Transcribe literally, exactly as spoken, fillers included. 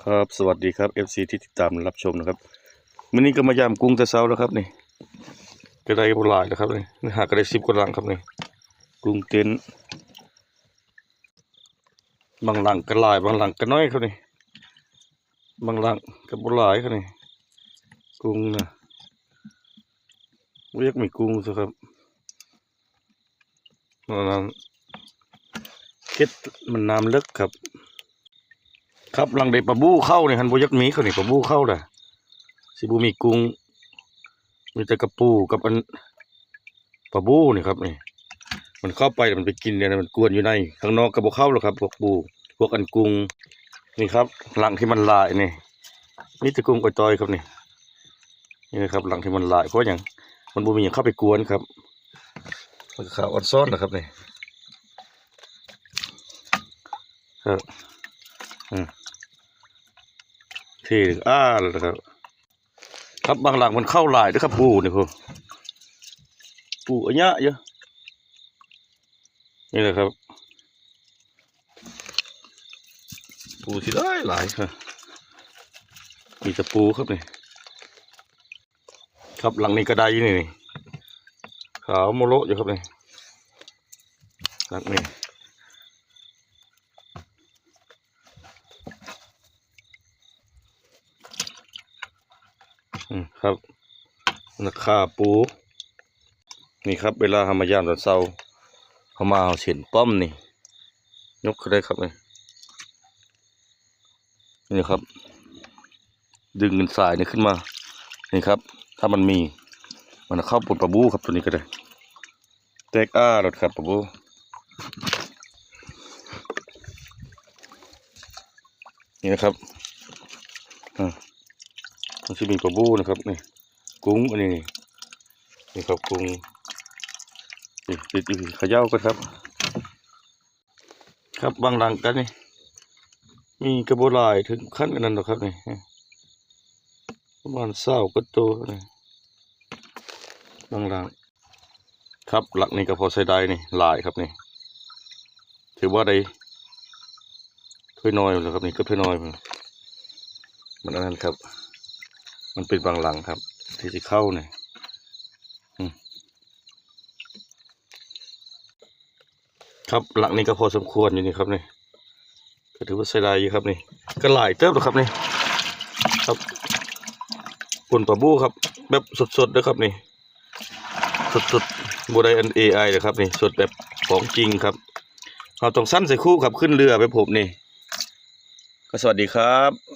ครับ สวัสดีครับ เอฟซี ที่ติดตามรับชมนะครับ มื้อนี้ก็มายามกุ้งแต่เช้าแล้วครับนี่ ก็ได้บ่หลายแล้วครับนี่ หากะได้สิบกว่าหลังครับนี่ กุ้งเต้น บางหลังก็หลาย บางหลังก็น้อยครับนี่ บางหลังก็บ่หลายครับนี่ กุ้งนะ บ่อยากมีกุ้งซะครับ เพราะว่าเฮ็ดมันน้ำเลิกครับ ครับ หลังได้ปลาบู่เข้านี่ หั้นบ่อยากมีเขานี่ ปลาบู่เข้าล่ะ สิบ่มีกุ้ง มีแต่กะปูกับอัน ปลาบู่นี่ครับนี่ มันเข้าไปแล้วมันไปกินเนี่ยนะ มันกวนอยู่ใน ข้างนอกก็บ่เข้าหรอกครับ พวกปู พวกอันกุ้ง นี่ครับ หลังที่มันหลายนี่ มีแต่กุ้งอ่อยต่อยครับนี่ นี่นะครับ หลังที่มันหลาย เพราะหยัง มันบ่มีหยังเข้าไปกวนครับ แล้วก็ข้าวออนซอนนะครับนี่ ครับ อืม ที่อ้าแล้วนะครับ ครับ บางหลังมันเข้าหลายเด้อครับ ปูนี่พุ้น ปูอะยะเยอะ นี่แหละครับ ปูที่ได้หลายครับ มีแต่ปูครับนี่ ครับหลังนี้ก็ได้อยู่นี่นี่ ขาวโมโลอยู่ครับนี่ หลังนี้ อืม ครับ ราคาปู นี่ครับ เวลาเฮามายามตอนเช้า เฮามาเฮาเห็นป้อมนี่ ยกขึ้นได้ครับนี่ นี่ครับ ดึงสายนี่ขึ้นมา นี่ครับ ถ้ามันมี มันเข้าปนปลาบู่ครับ ตัวนี้ก็ได้ แตกอ้าแล้วครับปลาบู่ นี่นะครับ อ่า มันจะมีปลาบู่นะครับ นี่ กุ้งอันนี้ นี่ครับ กุ้ง นี่ ติดอยู่ เขย่ากันครับ ครับ บางหลังกันนี่ มีกะบ่หลายถึงขั้นอันนั้นหรอกครับนี่ ประมาณซาวกว่าโตนี่ บางหลัง ครับ หลังนี้ก็พอใช้ได้นี่ หลายครับนี่ ถือว่าได้ถ้วยน้อยแล้วครับนี่ ก็ถ้วยน้อย มันอันนั้นครับ มันเป็นบางหลังครับ ที่สิเข้านี่ อืม ครับ หลังนี้ก็พอสมควรอยู่นี่ครับนี่ ก็ถือว่าใช้ได้อยู่ครับนี่ ก็หลายเติบแล้วครับนี่ ครับ ปนปลาบู่ครับ แบบสดๆ นะครับนี่ สดๆ บ่ได้อัน เอไอ นะครับนี่ สดแบบของจริงครับ เฮาต้องสั่นใส่คู่ครับ ขึ้นเรือไปผมนี่ ก็สวัสดีครับ